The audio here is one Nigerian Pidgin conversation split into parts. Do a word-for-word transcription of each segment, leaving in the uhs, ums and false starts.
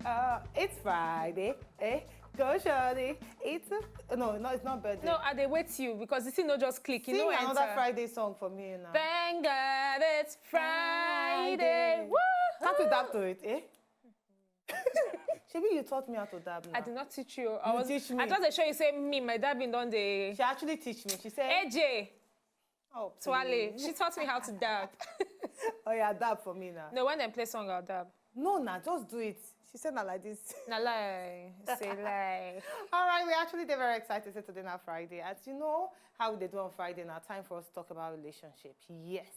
Uh, it's Friday, eh? Go shorty. It's a, no, no, it's not birthday. No, I dey wait you because the thing no just click. You Sing know another enter. Friday song for me now. Thank God it's Friday. Woo! Can't you dab to it, eh? Shebi, you taught me how to dab now. I did not teach you. I You was. teach I me. just dey show you say me, my dabbing don dey. She actually teach me. She said, A J "Oh, Twale, please." she taught me how to dab. Oh yeah, dab for me now. No, when dem play song, I'll dab. No, nah, just do it. She said, "Not like this." Na lie, say lie. All right, we're actually dey very excited say today na Friday. As you know, how we dey do on Friday na time for us to talk about relationship. Yes,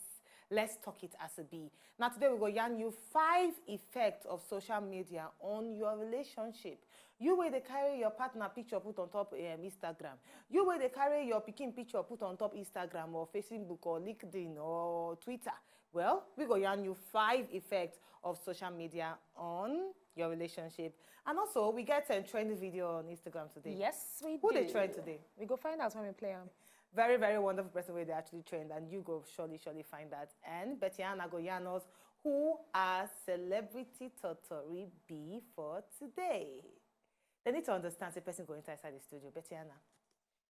let's talk it as it be. Now today we go yarn you five effects of social media on your relationship. You wey dey carry your partner picture put on top um, Instagram. You wey dey carry your pikin picture put on top Instagram or Facebook or LinkedIn or Twitter. Well, we go yarn you five effects of social media on your relationship. And also, we get a trending video on Instagram today. Yes, we Who do. Dey trend today? We go find out when we play am. Very, very wonderful person wey dey actually trend, and you go surely, surely find that. And Betty Anna go yarn us who our celebrity totori be for today. They need to understand say person go enter inside the studio. Betty Anna.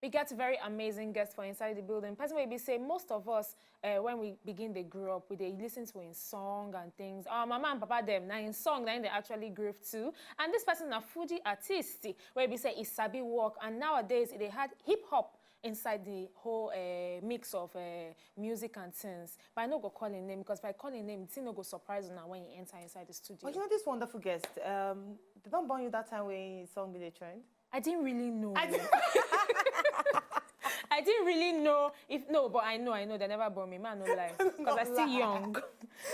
We get very amazing guests for inside the building. Person wey be say most of us, uh, when we begin dey grow up, we dey listen to him song and things. Our mama and papa dem, na him song na him dey actually groove to. And this person na Fuji artist wey be say he sabi work, and nowadays he dey add hip hop inside the whole uh, mix of uh, music and things. But I no go call him name because if I call him name, the thing no go surprise una when he enter inside the studio. But you know this wonderful guest. Um, they don't born you that time when song be the trend. I didn't really know. I did- I didn't really know if no, but I know, I know they never born me. Man, no lie, because I still lie. Young.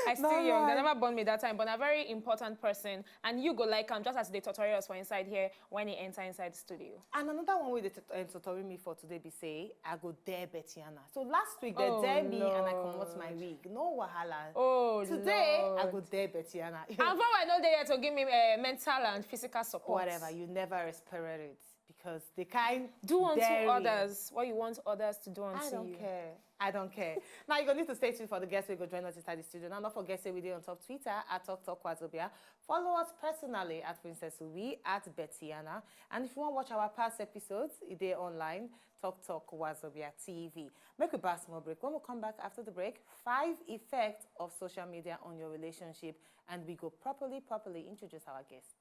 I still No young. They lie. Never born me that time, but a very important person, and you go like am just as the tutorials for inside here when he enter inside the studio. And another one wey dey t- um, tutori me for today be say I go dare Betty Anna. So last week they Oh, dare me and I comot my Lord. wig. No wahala. Oh, Today I Lord. Go dare Betty Anna. And for I know they here to give me uh, mental and physical support. Whatever, you never respected it because they kind Do unto daring. Others what you want others to do unto I don't you. Care. I don't care. Now you go need to stay tuned for the guests who go join us inside the studio. Now don't forget say we dey on top Twitter at Talk Talk Wazobia. Follow us personally at Princess Ubi at Betty Anna. And if you want to watch our past episodes, e dey online. Talk Talk Wazobia T V. Make we pass more break. When we come back after the break, five effects of social media on your relationship, and we go properly, properly introduce our guests.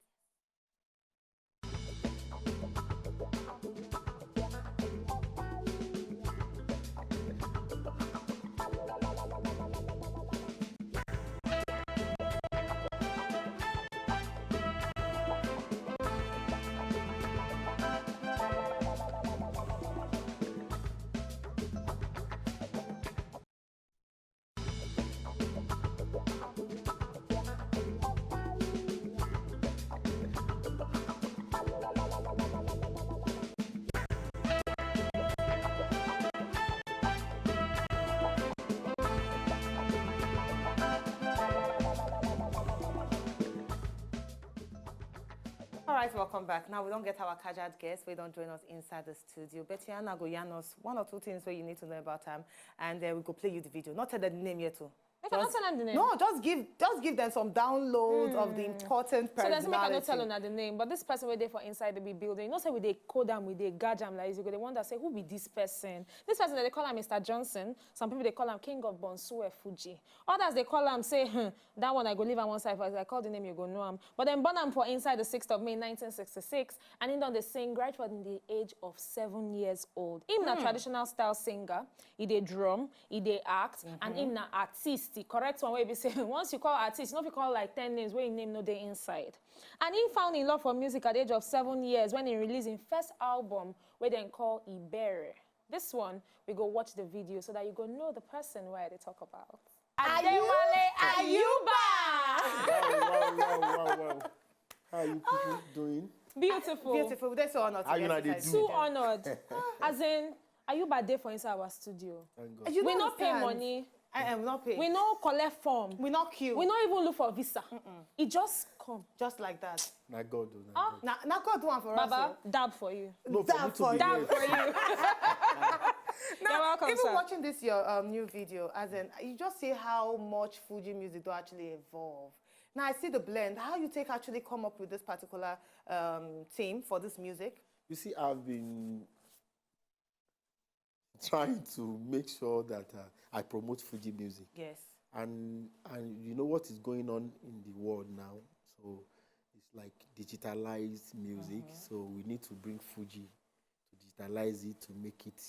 All right, welcome back. Now we don't get our casual guests. We don't join us inside the studio. Betty Anna go yarn us one or two things where you need to know about them, and uh, we go play you the video. Not tell them the name yet, too. Make I not tell them the name. No, just give just give them some downloads of the important So let's make I not personality. Tell una the name, but this person wey dey for inside the big building, you know say we dey code am, we dey gauge am like this. You go dey wonder say who be this person? This person they call am Mister Johnson. Some people they call am King of Bonsue Fuji. Others they call am say hmm, that one I go leave am one side. If I call the name, you go know am. But then born am for inside the sixth of May nineteen sixty-six, and he don dey sing right from the age of seven years old. Him na traditional style singer. He dey drum, he dey act, and him na artist. The correct one wey be say once you call artist, you no fit call like ten names wey him name no dey inside. And he found in love for music at the age of seven years when he released him first album wey dem call Ibere. This one, we go watch the video so that you go know the person wey I dey talk about. Adewale Ayuba! Wow, wow, wow, wow, wow. How are you people doing? Beautiful. Beautiful. That's so honored. How you like dey do? Too honored. As in, Ayuba dey for inside our studio. Thank God. You We don't no pay understand. Money. I am not paid. We no collect form. We not queue. We no even look for visa. He just come. Just like that. Na God, oh, na God. Now, now God do one for us. Baba, Oh. dab for you. No, for Dab me to for be you. Dab here. For You. Now, You're welcome, even sir. Watching this your um, new video, as in you just see how much Fuji music do actually evolve. Now I see the blend. How you take actually come up with this particular um, theme for this music? You see, I've been trying to make sure that uh, I promote Fuji music. Yes. And and you know what is going on in the world now. So it's like digitalized music. Mm-hmm. So we need to bring Fuji to digitalize it to make it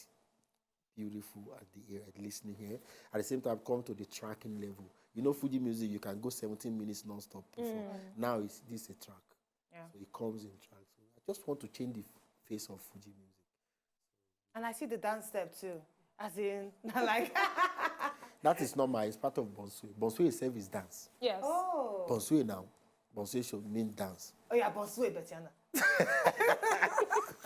beautiful at the ear, at listening here. At the same time, come to the tracking level. You know, Fuji music, you can go seventeen minutes non-stop before. Mm. Now it's this a track. Yeah. So it comes in tracks. So I just want to change the face of Fuji music. And I see the dance step too. As in, like that is normal. It's part of Bonsoir. Bonsoir itself is dance. Yes. Oh. Bonsoir now. Bonsoir should mean dance. Oh yeah, Bonsoir Betiana.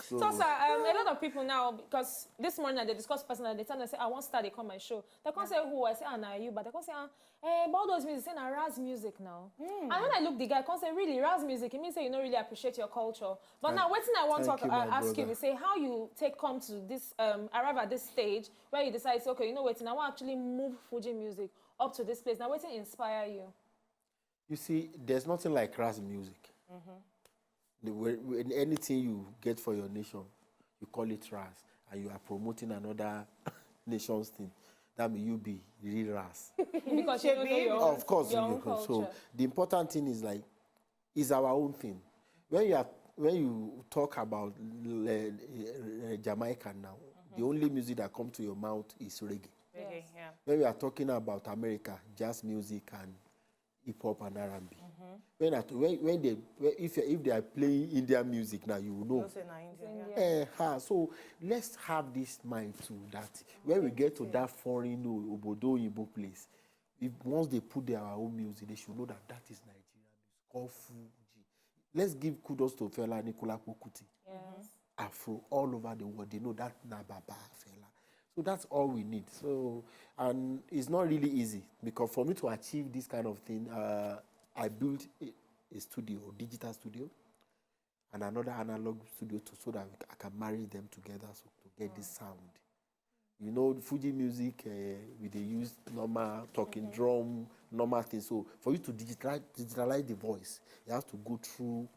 So, so sir, um, a lot of people now, because this morning they discuss personal, they tell me say, "I want start, they come my show." They come say, "Who?" I say, "Ah, na you," but they come say, "Ah, eh, about those music, say na Raz music now." Mm. And when I look the guy, come say, "Really, Raz music?" It means say you don't really appreciate your culture. But thank, now, what I want to uh, ask brother. you is say how you take come to this, um, arrive at this stage where you decide, say, "Okay, you know what, I want actually move Fuji music up to this place." Now, what inspire you? You see, there's nothing like Raz music. Mm-hmm. The, when, when anything you get for your nation, you call it Raz, and you are promoting another nation's thing. That means you be real Raz. Because you don't know your, of course, your you own culture. So the important thing is like, it's our own thing. When you are, when you talk about uh, uh, Jamaica now, mm-hmm. the only music that comes to your mouth is reggae. Reggae, yeah. When we are talking about America, jazz music and hip hop and R and B. Mm-hmm. When, at, when when they when, if if they are playing Indian music now, you will know. You say na Indian. Yeah. Uh, so let's have this mind too, that when we get to that foreign obodo Igbo place, if once they put their own music, they should know that that is Nigeria music. Called Fuji. Let's give kudos to Fela Anikulapo Kuti. Yes. Afro all over the world. They know that na Baba Fela. So that's all we need. So, and it's not really easy because for me to achieve this kind of thing, uh, I built a, a studio, a digital studio, and another analog studio too, so that I can marry them together so to get this sound. You know, Fuji music, uh, we dey use normal talking mm-hmm. drum, normal things. So for you to digitalize, digitalize the voice, you have to go through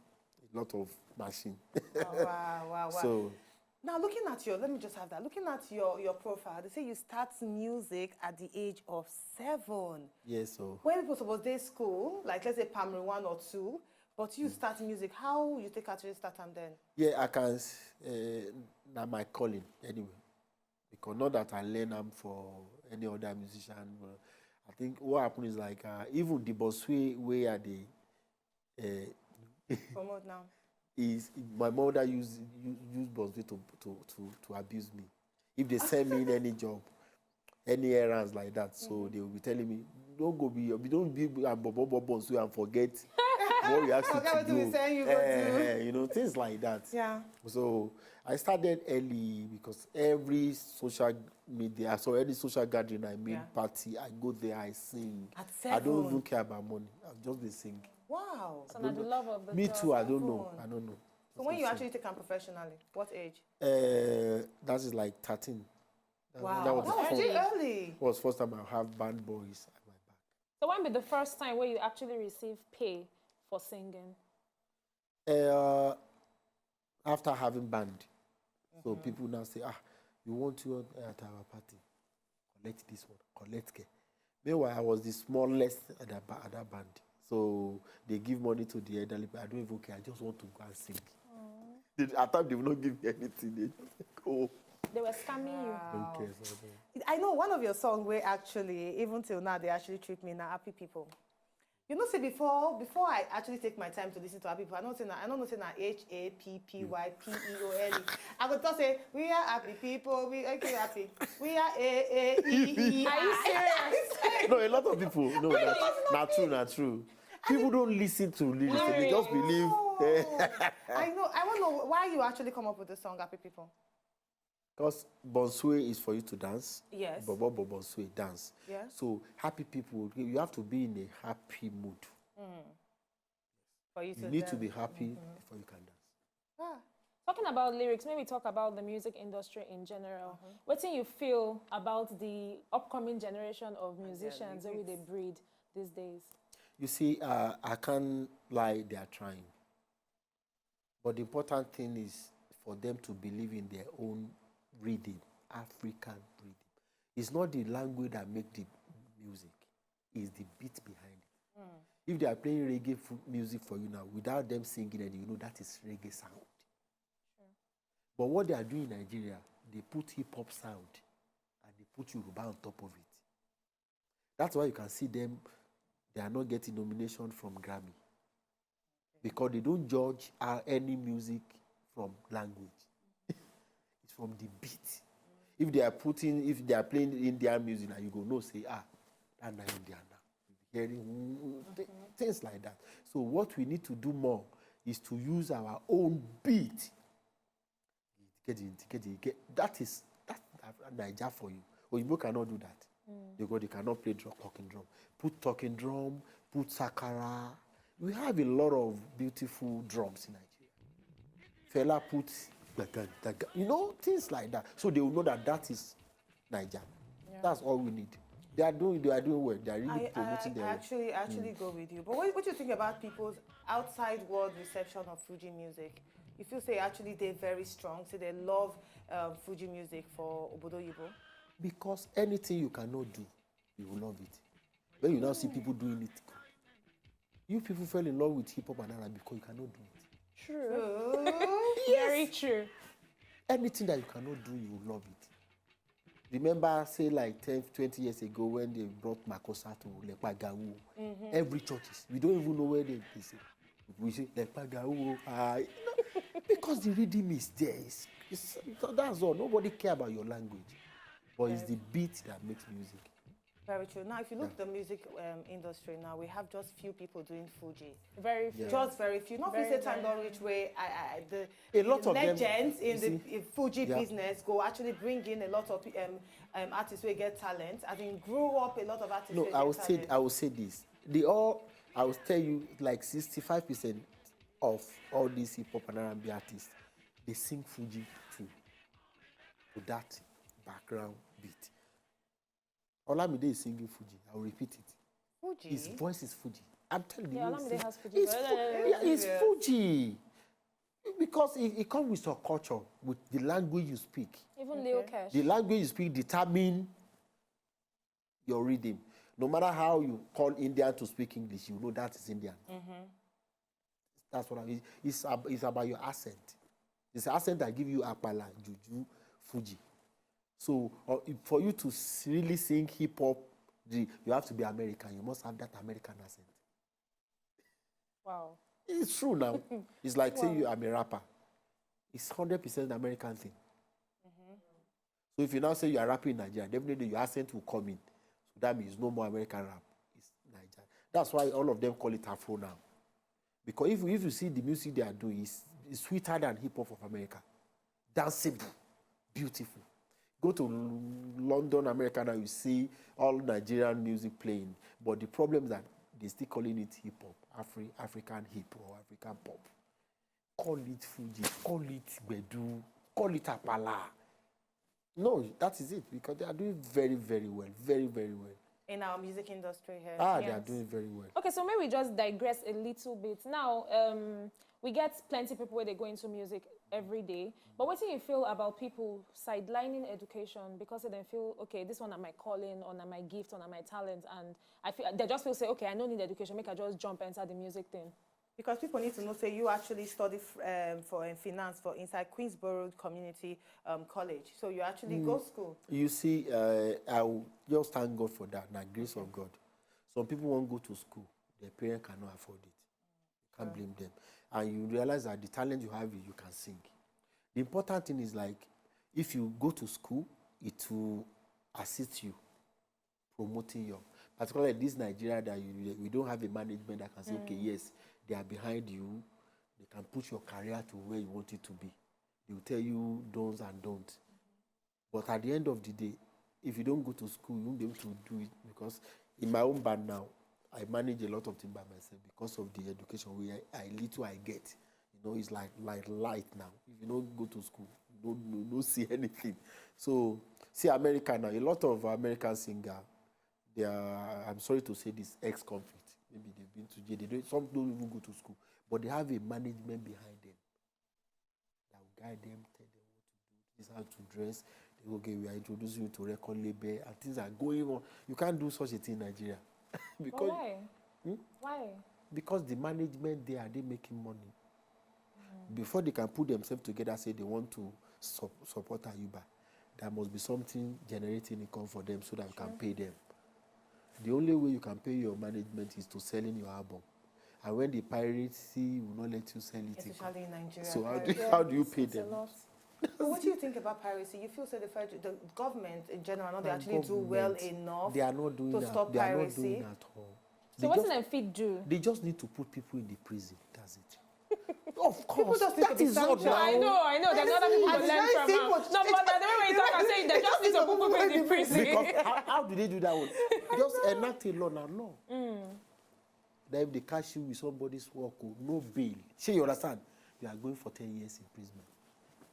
a lot of machine. Oh, wow, wow, wow. So now looking at your, let me just have that. Looking at your your profile, they say you start music at the age of seven. Yes, so when people suppose dey school, like let's say primary one or two, but you mm. start music. How you take actually start them then? Yeah, I can. Uh, now my calling anyway. Because not that I learn am for any other musician. I think what happened is like uh, even the boss way where they uh, promote now is my mother use use boss to, to to to abuse me. If they send me in any job, any errands like that, so mm -hmm. they will be telling me, "Don't go be, don't be a bobo bobo so and forget what we ask you to do." You, uh, you know, things like that. Yeah. So I started early because every social media, so any social gathering I mean, yeah. party, I go there, I sing. At seven. I don't even care about money. I'll just be singing. Wow. So now the love of the me too, I don't know. I don't know. So when you actually take them professionally, what age? Uh, that is like thirteen. Wow, that was, that was early. Early. It was first time I have band boys at my back. So when be the first time where you actually receive pay for singing? Uh, after having band, mm -hmm. So people now say, "Ah, you want to at our party? Collect this one, collect care." Meanwhile, I was the smallest at that, at that band. So they give money to the elderly, but I don't even care. I just want to go and sing. They, at times, they will not give me anything. They just like, "Oh." They were scamming wow. you. Don't care. So I know one of your songs where actually, even till now, they actually treat me now, happy people. You know, see, before before I actually take my time to listen to happy people, I don't say na, I don't know say na H A P P Y P E O L E. I go talk say, "We are happy people, we are happy, we are A A E E." Are you serious? No, a lot of people know that. Not true, not true. People don't listen to lyrics; they just believe. I know. I want to know why you actually come up with the song "Happy People." Because Bonsoir is for you to dance. Yes. Bobo Bonsoir dance. Yeah. So happy people, you have to be in a happy mood. Mm. For you to you need dance. to be happy mm -hmm. before you can dance. Ah. Talking about lyrics, maybe talk about the music industry in general. Mm -hmm. What do you feel about the upcoming generation of musicians that we they breed these days? You see, uh, I can't lie, they are trying. But the important thing is for them to believe in their own rhythm, African rhythm. It's not the language that make the music, it's the beat behind it. If they are playing reggae music for you now, without them singing it, you know that is reggae sound. But what they are doing in Nigeria, they put hip hop sound and they put Yoruba on top of it. That's why you can see them, they are not getting nomination from Grammy. Because they don't judge uh, any music from language. It's from the beat. If they are putting, if they are playing Indian music, now you go no say, ah, that's not Indian now. Hearing mm, th- things like that. So what we need to do more is to use our own beat. Get it, get it, get, that is that Naija for you. Oyibo cannot do that. Because they cannot play drum, talking drum. Put talking drum, put sakara. We have a lot of beautiful drums in Nigeria. Fela put gaga, gaga, you know, things like that. So they will know that that is Naija. That's all we need. They are doing, they are doing well. They are really I, I, promoting I their actually actually go with you. But what, what do you think about people's outside world reception of Fuji music? You feel say actually they're very strong, so they love um, Fuji music for Obodo Yibo? Because anything you cannot do, you will love it. When you now see people doing it, you people fell in love with hip hop and R and B because you cannot do it. True. Oh, Very true. Anything that you cannot do, you will love it. Remember, say like ten, twenty years ago when they brought Makosa to Lekpagawu. Every churches, we don't even know where they, they say. We say Lekpagawu, ah, you know, because the rhythm is there. It's, it's, that's all. Nobody care about your language, but it's the beat that makes music. Very true. Now, if you look at the music um, industry now, we have just few people doing Fuji. Very Yeah. few. Just very few. Not Very, to say time very don't reach where I, I, the A lot of them, legends in you the see, in Fuji yeah. business go actually bring in a lot of um, um, artists who get talent. I think grew up a lot of artists. No, Wey I get will say talent. I will say this. They all, I will tell you, like sixty-five percent of all these hip hop and R and B artists, they sing Fuji too, to that background beat. Olamide is singing Fuji. I will repeat it. Fuji. His voice is Fuji. I'm telling Yeah, you. Olamide it's- has Fuji. It's, But, uh, Fu- yeah, it's Yeah. Fuji. Because it, it comes with your culture, with the language you speak. Even Lil Okay. Kesh. The language you speak determine your rhythm. No matter how you call Indian to speak English, you know that is Indian. That's what I mean. It's, ab- it's about your accent. It's accent that give you Apala, Juju, Fuji. So uh, if- for you to s- really sing hip hop, the- you have to be American. You must have that American accent. Wow. It's true now. It's like saying you are a rapper. It's hundred percent American thing. So if you now say you are rapping in Nigeria, definitely your accent will come in. So that means no more American rap. It's Nigeria. That's why all of them call it Afro now. Because if, if you see the music they are doing, it's, it's sweeter than hip hop of America. Danceable, beautiful. Go to L- London, America now, you see all Nigerian music playing. But the problem is that they still calling it hip hop, Afri- African hip or African pop. Call it Fuji, call it Gbedu, call it Apala. No, that is it, because they are doing very, very well, very, very well. In our music industry here. Ah, they are Yes. doing very well. Okay, so maybe we just digress a little bit. Now, um, we get plenty of people where they go into music every day. But what do you feel about people sidelining education because they feel, okay, this one are my calling, or na my gift, or na my talent, and I feel they just feel say, okay, I don't need education, make I just jump enter the music thing. Because people need to know say you actually study f- um, for um, finance for inside Queensborough Community um, College. So you actually go school. You see, uh, I will just thank God for that, na grace of God. Some people won't go to school, their parents cannot afford it. You can't blame them. And you realize that the talent you have, you can sing. The important thing is, like, if you go to school, it will assist you promoting you. Particularly this Nigeria that you, we don't have a management that can say, okay, yes, they are behind you. They can push your career to where you want it to be. They will tell you don'ts and don't. But at the end of the day, if you don't go to school, you won't be able to do it, because in my own band now, I manage a lot of things by myself because of the education we I, I little I get. You know, it's like like light now. If you don't go to school, you don't, you don't see anything. So see America now. A lot of American singer, they are, I'm sorry to say this, ex-convict. Maybe they've been to jail. They don't, some don't even go to school, but they have a management behind them that will guide them, tell them what to do. This is how to dress. They go, okay, we are introducing you to record label, and things are going on. You can't do such a thing in Nigeria. But because why? Hmm? Why? Because the management there, are they making money? Before they can put themselves together, say they want to sup- support Ayuba, there must be something generating income for them so that you can pay them. The only way you can pay your management is to selling your album. And when the piracy will not let you sell it, again. Especially in Nigeria. So how do, Piracy. How do you pay It's a them? Lot. But what do you think about piracy? You feel so the federal, the government in general, not they And actually do well government, enough They are not doing to that. stop They are not piracy? Doing at all. So They what just, can fit do? They just need to put people in the prison. That's it. Of course. People just need to That be is not sanctioned. I now. know, I know. There's other people And to it's learn very from. simple. Now. No, but by the way, when you talk and say that, just need to put people in the prison. Because how, how do they do that one? Just enact a law now. Law. That if they catch you with somebody's work, oh, no bail. Shey you understand? You are going for ten years imprisonment.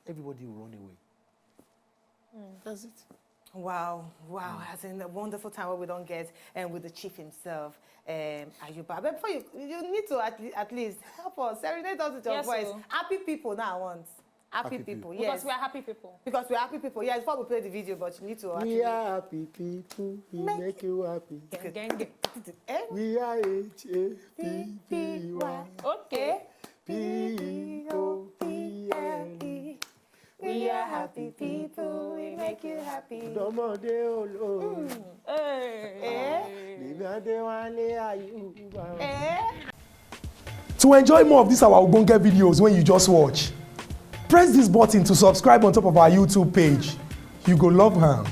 Everybody will run away. That's it. Wow, wow, as in a wonderful time where we don't get and with the chief himself, um, Ayuba. But before you, you need to at, le- at least help us, serenade us with your Yes, voice. o. Happy people now, I want. Happy, Happy people, people. Because yes. We are happy people. Because we're happy people. Yeah, before we play the video, but you need to actually. We are happy people. We Make make you happy. Gang, gang, gang. Eh? We are H A P P Y. Okay. P O P L E. We are happy people. We make you happy. Ọ̀dọ́mọdé olórin. Hey. Eh? Lèmi Adéwálé Ayuba. Eh? To enjoy more of these our ogbonge videos when you just watch, press this button to subscribe on top of our YouTube page. You go love am.